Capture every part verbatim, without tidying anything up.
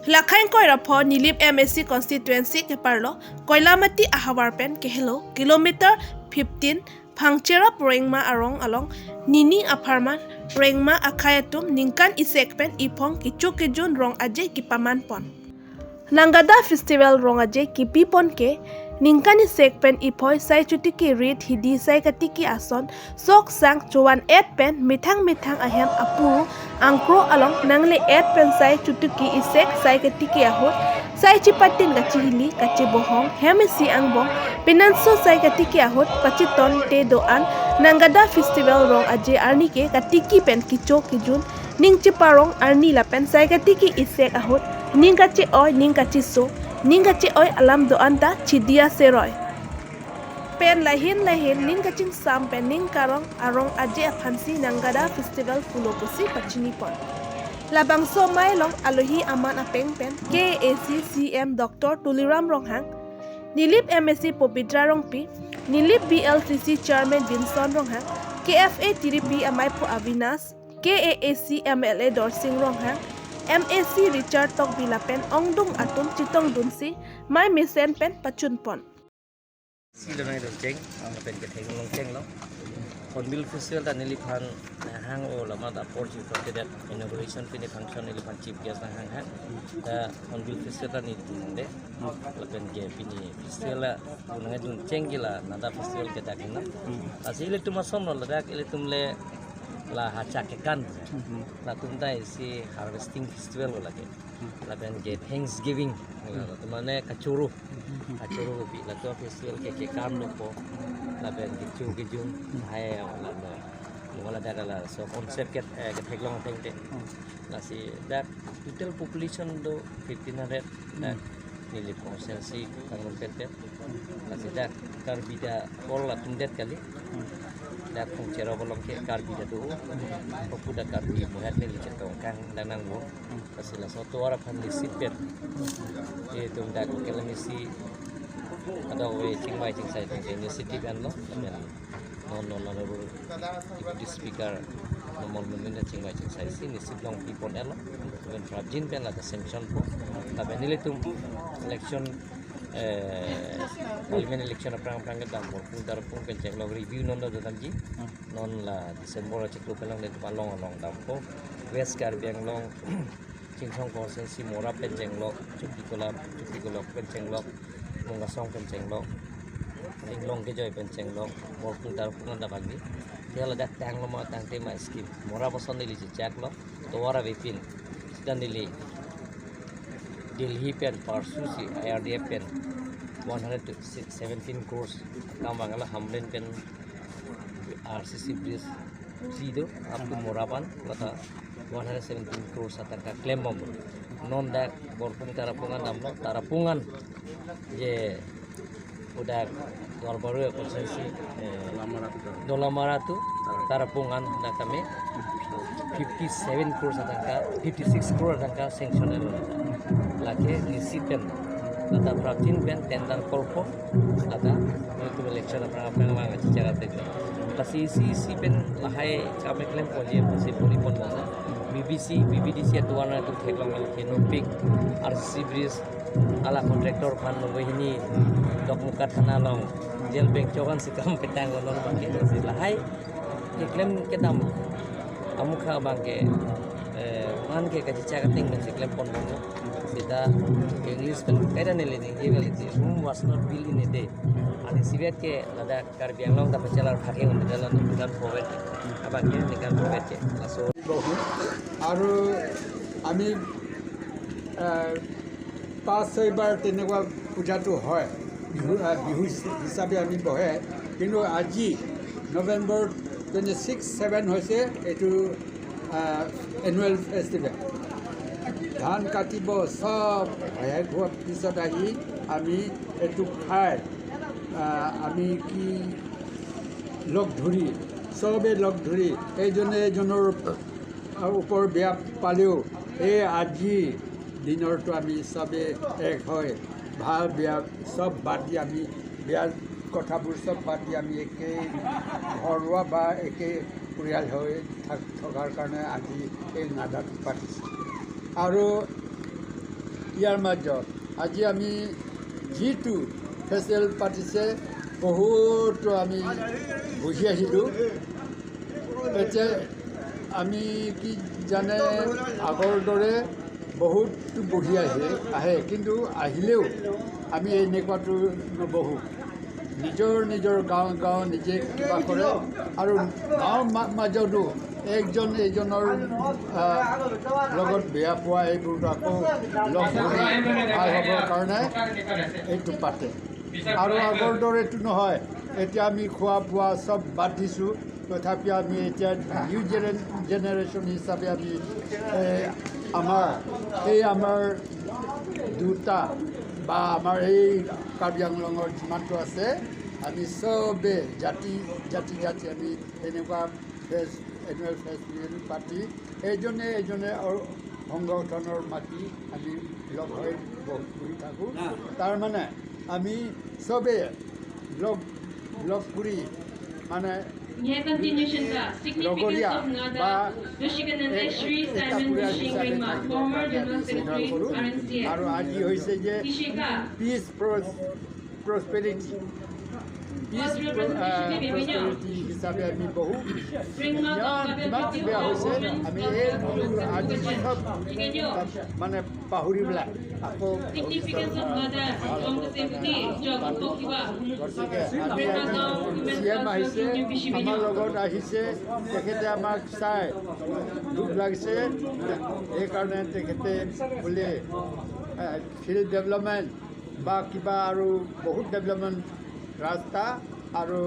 Lakhang koirapho Nilip M A C constituency keparlo Koilamati ahavar pen kehelo kilometer fifteen Phangcherap Rengma arong along nini apharman Rengma akhei atum ningkan isek pen iphong kicho kijun rong aje kipaman pon. Nangada Festival rong aje kipi pon ke ningkan isek pen iphoi sai chotiki rit hidi sai katiki ason sok sang chovan et pen methang methang ahem apuru angkro along nangle et pen sai chotiki isek sai katiki ahut sai chipatin kachihili kachibohong hem isi angbong penanso sai katiki ahut pachiton te do-an Nangada Festival rong aje arni ke katiki pen kicho kijun ning chiparong arni lapen sai katiki isek ahut ning kache-oi ning kacheso ning kache-oi alam do-an ta chidia seroi. Pen lahin lahin ning kachingsam pen ning karong arong aje aphansi Nangada Festival pulo pusi pachini pon. Labangso amei along alohi aman apeng pen K A A C C M Doctor Tuliram Ronghang, Nilip M A C Pabitra Rongpi, Nilip B L C C Chairman Benson Ronghang, K F A T D P amaiphu Avinash, K A A C M L A Dorsing Ronghang, M A C Richard Tokbi lapen ongdung atum chetongdunsi amei mesen pen pachun pon. Si lo nangdun cheng, ang pen ketheng long cheng lo. Hornbill Festival ta neliphan hang o lama ta apor si prote det inauguration pini function neliphan chief guest nanghang hang. Ta Hornbill Festival ta neli dun de. Lapen ke pini festival la nangdun cheng ke la Nangada Festival ke dak na. Lasi ilitum ason lo ladak ilitum le la hachak kekan. Latum ta isi harvesting festival lo lake. Lapen ke Thanksgiving. Latum mane kachoro. Kachoro kopi latum festival ke kekan lo po. Lapen ke chu kijun hai la lo. Mo ladak laso concept ke eh, ketheklong ateng te. Lasi dak total population do fifteen hundred. Dak Nilip constituency kangrumpet det. Lasi dak Karbi ta kol atum det kali. Dak Phangcherap along ke Karbi ta do. Papu dak Karbi muhat neli chetong kang dak nangvo. Lasi laso tovar aphan nisit pen. Itum dak kelam isi ada we chingvai chingsai pen initiative anlo. Lapen non non Honorable Deputy Speaker Numal Momin chingvai chingsai si nisit long pi pon elo. Lapen prapjin pen lata sanction po. Lapen nelitum election eh, parliament election aphrang aphrang kedam Borpung Tarapung pen chenglok review non do damji. Non la December achiklo pen long nelitum along along dampo. West Karbi Anglong Chingsong constituency Mora pen chenglok, Chuki Kola, Chuki Kolok pen chenglok, Mungasong pen chenglok, Inglong Kejoi pen chenglok, Borpung Tarapung anta bagi. Dia ladak tanglo ma tangte ma scheme. Mora pason neli chechak lo, tovar avepin. Sita neli Delhi pen parsu si I R D F pen one hundred seventeen crores. Kam bangala Hamren pen R C C bridge si do up to Mora pen lata one hundred seventeen crores atangka klembom. Non dak Borpung Tarapung an damlo, Tarapung an je udak Duarbagori constituency eh, Dolamara to Tarapung an dak kami fifty seven crores atangka, fifty six crore atangka sanction elo. Lake nisit pen lata prapjin pen tender kolpo lata nelitum election aphrang aphrang vang achichak ate. Lasi isi isi pen lahai kame klem ponji aphansi poni pon bom. B B C, B B D C atovar nangtum theklong lo ke nopik R C C bridge ala contractor aphan nunggu hini Dokmoka thana along jail bank chokan si kam petang lo non bangke si lahai keklem kedam amukha bangke eh, man ke kachichak ateng pen si klem pon bom. Sita English pen kaida neli ningje kali ti, Rome was not built in a day. Ani sibet ke ladak Karbi Anglong ta pachelar phake un dalam ningkan poet. Abang ke ningkan poet ke. Laso. বহু আৰু আমি আহ, পাঁচ ছয়বাৰ তেনেকুৱা পূজাটো হয়। বিহু আহ, বিহু হিচ- হিচাপে আমি বহে। কিন্তু আজি নৱেম্বৰ টুৱেণ্টি ছিক্স ছেভেন হৈছে এইটো এনুৱেল ফেষ্টিভেল। ধান কাটিব, চব শেষ হোৱাৰ পিছত আহি আমি এইটো খাই আহ, আমি কি লগ ধৰি, চবে লগ ধৰি এইজনে এইজনৰ ওপৰ বেয়া পালেও এই আজি দিনৰটো আমি চবে এক হৈ ভাল বেয়া চব বাদ দি আমি বেয়া কথাবোৰ চব বাদ দি আমি একে ঘৰুৱা বা একে পৰিয়াল হৈ থাক থকাৰ কাৰণে আজি এই নাগাদাটো পাতিছোঁ। আৰু ইয়াৰ মাজত আজি আমি যিটো ফেষ্টিভেল পাতিছে, বহুতো আমি বহি আহিলোঁ। এতিয়া আমি কি জানে, আগৰ দৰে বহুত বহি আহে আহে কিন্তু আহিলেও আমি এনেকুৱাতো নবহো। নিজৰ নিজৰ গাঁও গাঁও নিজে কিবা কৰে আৰু গাঁৱৰ মা- মাজতো একজন এজনৰ আহ, লগত বেয়া পোৱা এইবোৰতো আকৌ লগ ধৰি ভাল হ'বৰ কাৰণে এইটো পাতে। আৰু আগৰ দৰেতো নহয়, এতিয়া আমি খোৱা বোৱা চব বাদ দিছোঁ। তথাপি আমি এতিয়া নিউ জেনে- জেনেৰেশ্যন হিচাপে আমি এই আমাৰ এই আমাৰ দুটা বা আমাৰ এই কাৰ্বি আংলঙৰ যিমানটো আছে, আমি চবে জাতি জাতি জাতি আমি এনেকুৱা ফেষ্ট এনুৱেল ফেষ্টিভেল পাতি এজনে এজনে অ- সংগঠনৰ মাতি আমি লগ হৈ বহি থাকোঁ। তাৰমানে আমি চবে লগ লগ কৰি মানে Here continuation ka, significance লগৰীয়া of Ngada, বা Rishikanath এক- Shri এটা Simon পৰিয়াল Bishing হিচাপে Ringma, থাকিব former কাৰণে আমি General চিন্তা Secretary, কৰোঁ। R N C S. আৰু আজি হৈছে যে Kishika. পিচ প্ৰচ- প্ৰচপেৰিটি পিচ First reference আহ, Bishing Ringma. প্ৰচপেৰিটি হিচাপে আমি বহু Ringma ইমান ka যিমান বেয়া হৈছে আমি এই আজি চব মানে পাহৰি পেলাই আকৌ Significance of Ngada, Rong Safety, Jog Pokiba. গতিকে আমি আজি চি এম আহিছে, আমাৰ লগত আহিছে, তেখেতে আমাক চাই দুখ লাগিছে। সেইকাৰণে তেখেতে বোলে ফিল্ড ডেভেলপমেণ্ট বা কিবা আৰু বহুত ডেভেলপমেণ্ট ৰাস্তা আৰু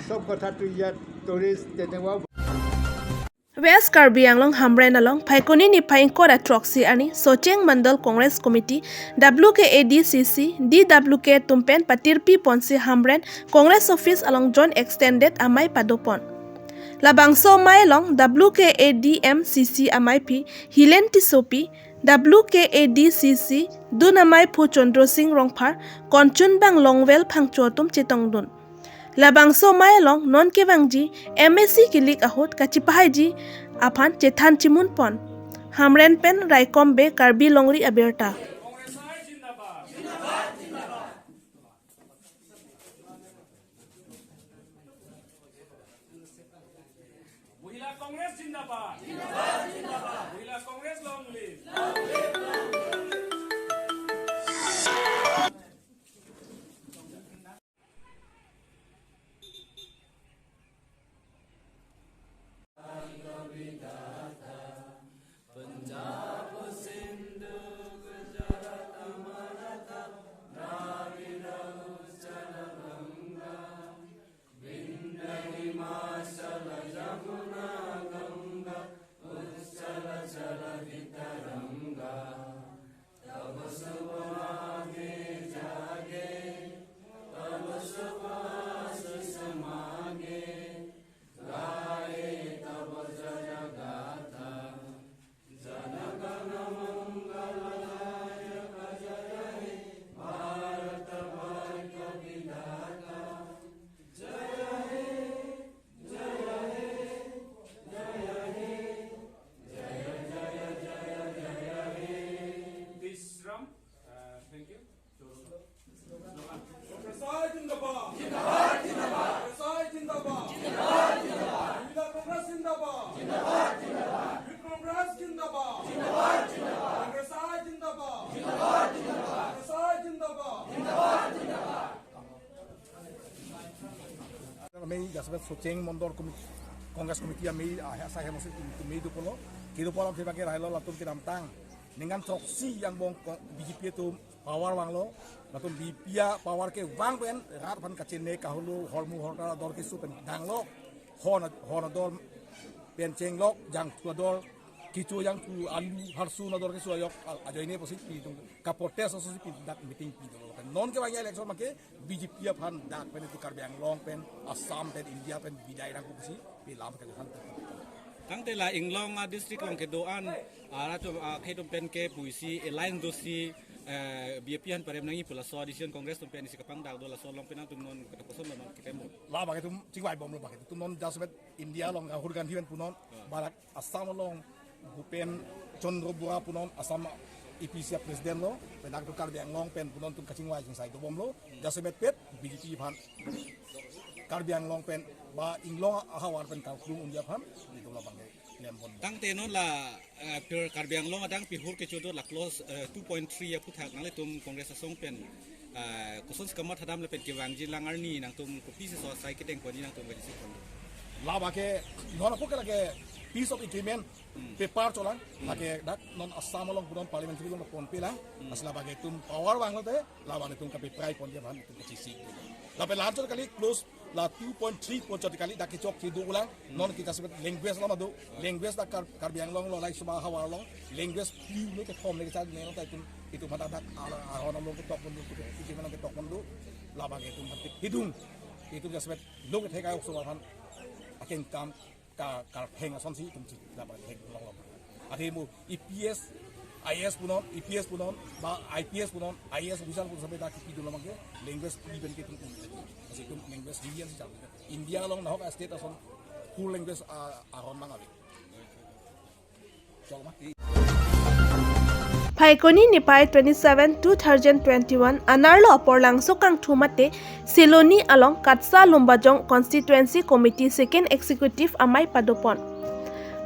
চব কথাটো ইয়াত টুৰিষ্ট তেনেকুৱাও West Karbi Anglong Hamren along Phaikuni niphai ingkoi ra throksi arni Socheng Mandal Congress Committee W K A D C C D W K atum pen patirpi ponsi Hamren Congress Office along joint extended amei padopon. Labangso amei along W K A D M C C amaiphi Hilen Tissopi, W K A D C C dun amaiphu Chandra Sing Rongphar, konchunbang Longwel Phangcho atum chetongdun. Labangso amei along non kevangji M A C kilik ahut kachipahaiji aphan chethan chimunpon. Hamren pen Raikom Bey, Karbi Longri Abirta. মহিলা কংগ্ৰেছ জিন্দাবাদ। জিন্দাবাদ, জিন্দাবাদ। মহিলা Congress long live। Thank you. Congress জিন্দাবাদ। জিন্দাবাদ, জিন্দাবাদ। Congress জিন্দাবাদ। জিন্দাবাদ, জিন্দাবাদ। Youth Congress জিন্দাবাদ। জিন্দাবাদ, জিন্দাবাদ। Congress জিন্দাবাদ। জিন্দাবাদ, জিন্দাবাদ। Congress জিন্দাবাদ। জিন্দাবাদ, জিন্দাবাদ। Amei jasemet Socheng Mandal Committee, Congress Committee amei ah, asai hem osi tum tum mei dopon lo. Kedo polam theba ke rahelo latum kedamtang ningkan throksi angbong ko- B J P atum power vanglo. Latum B J P a power kevang pen rat aphan kachene kahulu hormu horta ador keso pen danglo. Hon hon ador pen chenglok jangthu ador kecho jangthu alu harsu ador keso ajok al- ajoine pusi pi tum kaprotest osi pi dak meeting pidolo. Non kevangji election make B J P aphan dak pen itum Karbi Anglong pen Assam pen India pen bidai nangkok pusi pi lam kejahatan. Tangte la Inglong a district along kedo-an arat atum akhei atum pen ke pusi alliance dosi eh, B J P aphan parem nangji pu laso decision Congress atum pen isi kapangdak do, laso along pen nangtum non kata koson lo non kitem lo. La bang itum chingvai bomlo bang itum non jasemet India along Rahul Gandhi pen punon, barak Assam along Bhupen Chandra Bora punon, Assam A P C C a president lo, pen dak Karbi Anglong pen punon atum kachingvai chingsai dobomlo, jasemet pet B J P aphan Karbi Anglong pen ba Inglong ahavar pen karklung un-e aphan, nelitum labang ke lembon. Tangte non la, eh, pir Karbi Anglong adang pihur kecho do la clause, eh, two point three aphuthak nanglitum Congress asong pen, eh, kosonsi kamatha dam lapen kevangji lang arni nangtum kopisi so asai keteng ponji nangtum kachisi pon. Labang ke, non apot ke lake peace of agreement, Hmm. paper cholang, Hmm. lake dak non Assam along punon parliamentary along ponpelang, Hmm. lasi labang ke itum power vanglote, labang itum kapeprai ponji aphan itum kachisi. Lapen la-anchot kali clause la two point three pu anchot kali dak kechok kedo ulang, Hmm. non kita sebut language lama do, language dak Kar-, Karbi Anglong lo, lahei suma havar along, language phli ne kethom ne kechar ne ta itum, itum mata dak ar-, aron along ketok pon do, itum mana ketok pon do, labang ke itum mati hidung, itum jasemet lo kethek ayok suma aphan akeng kam ka, karpheng asonsi itum chik labang thek longlong. Athe mo A P S, I A S punon, A P S punon, ba I P S punon, I A S officer punon sampai dak kipi dun labang ke, language phli pen ke itum un. Lasi itum language phli ansi chal. India along nahok a state ason full language, ah, aron abang ave. Chok ma. Phaikuni niphai twenty-seven two thousand twenty-one anerlo apor Langso kangthu mate Siloni along KATSA Lumbajong Constituency Committee Second Executive amei padopon.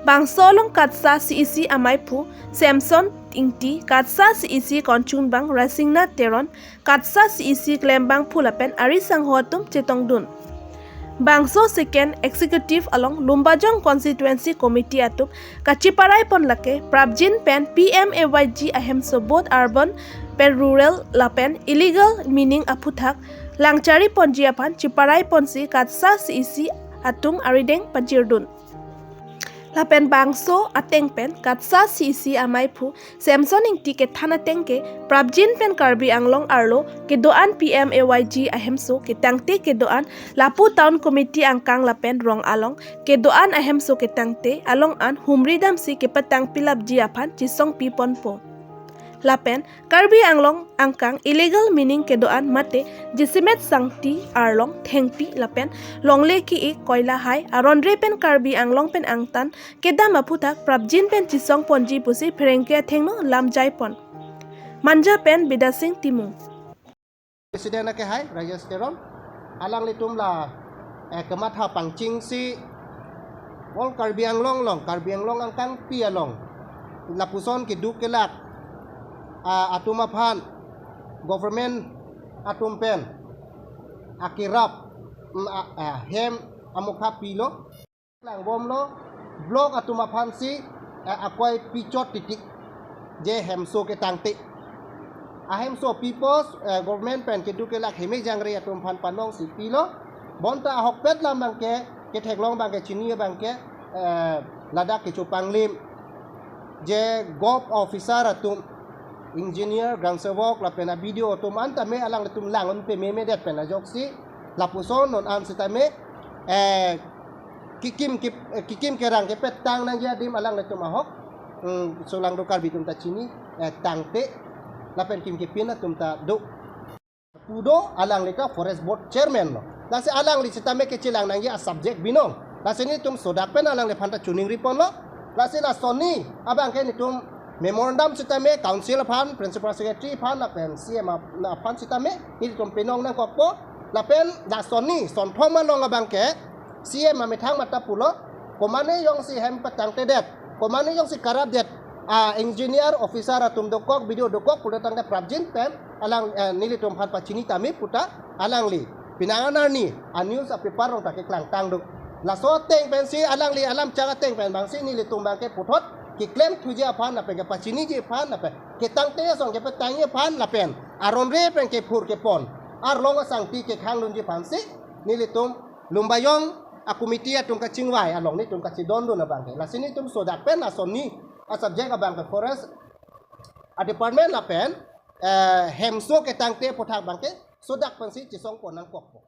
Bangso along KATSA C E C ameiphu Samson Ingti, KATSA C E C konchunbang Raisingnath Teron, KATSA C E C klembangphu lapen ari sangho atum chetongdun. Bangso Second Executive along Lumbajong Constituency Committee atum kachiparai pon lake prapjin pen P M A Y G ahemso both urban pen rural lapen illegal mining aphuthak langchari ponji aphan chiparai ponsi KATSA C E C atum arideng pachirdun. Lapen bangso ateng pen KATSA C E C ameiphu Samson Ingti kethan ateng ke prapjin pen Karbi Anglong arlo kedo-an P M A Y G ahemso ketangte kedo-an lapu Town Committee angkang lapen rong along kedo-an ahemso ketangte along an humri damsi kepatang pilapji aphan chisongpi ponpo. Lapen Karbi Anglong angkang illegal mining kedo-an mate jasemet sangti arlong thengpi lapen longle ke-e koila hai aron re pen Karbi Anglong pen angtan kedam aphuthak prapjin pen chisong ponji pusi pherangke athengno lamjai pon. Manja pen Bidasing Timung. President ake hai Rajesh Teron, alanglitum la, eh, kematha pangchingsi all Karbi Anglong along, Karbi Anglong angkangpi along lapuson keduk kelak, ah, atum aphan government atum pen akerap, mm, ah, ah, hem amokha pilo. Langbomlo, block atum aphansi, eh, akoi pichot titik je hemso ketangte. Ahemso pipos, eh, government pen keduk kelak heme jangre atum aphan panongsi pilo. Bonta ahokpet lam abangke, ketheklong abangke, chini abangke, eh, ladak kecho panglim. Je govt officer atum, engineer, ground sework, lapen a B D O atum an tame alanglitum lang-un pememedet pen ajoksi, lapuson non an sitame, eh, kekim kip-, eh, kekim kerang kepetang nangji adim alanglitum ahok, mm, solangdo Karbi atum ta chini, eh, tangte, lapen kim kepin atum ta do. Pu do, alangli ta Forest Board Chairman lo. Lasi alangli sitame kechelang nangji a-subject binong. Lasi nelitum sodak pen alangliphan ta choningri ponlo. Lasi lason ni abangke nelitum memorandum sitame Council aphan, Principal Secretary aphan, lapen C M ap-, aphan sitame nelitum pinong nangkokpo. Lapen lason ni sonthom along abangke C M amethang mata pulo, komane jongsi hem patangtedet, komane jongsi karapdet, a engineer officer atum dokok, B D O dokok pulo tangte prapjin pen alang, eh, nelitum aphan pachini tame puta alangli penang anerni a-news a-paper along ta keklangtang do. Laso ateng pensi alangli alam chang ateng pen abangsi nelitum abangke puthot keklem thuji aphan lapen kepachiniji aphan lapen ketangte ason kepetangji aphan lapen aron re pen kephur kepon arlong asangti kekhang dunji aphansi nelitum Lumbajong a-committee atum kachingvai along nelitum kachidondun abangke. Lasi nelitum sodak pen lason ni a-subject abangke forest a-department lapen, eh, hemso ketangte aphuthak abangke sodak pensi chisong pon nangkokpo.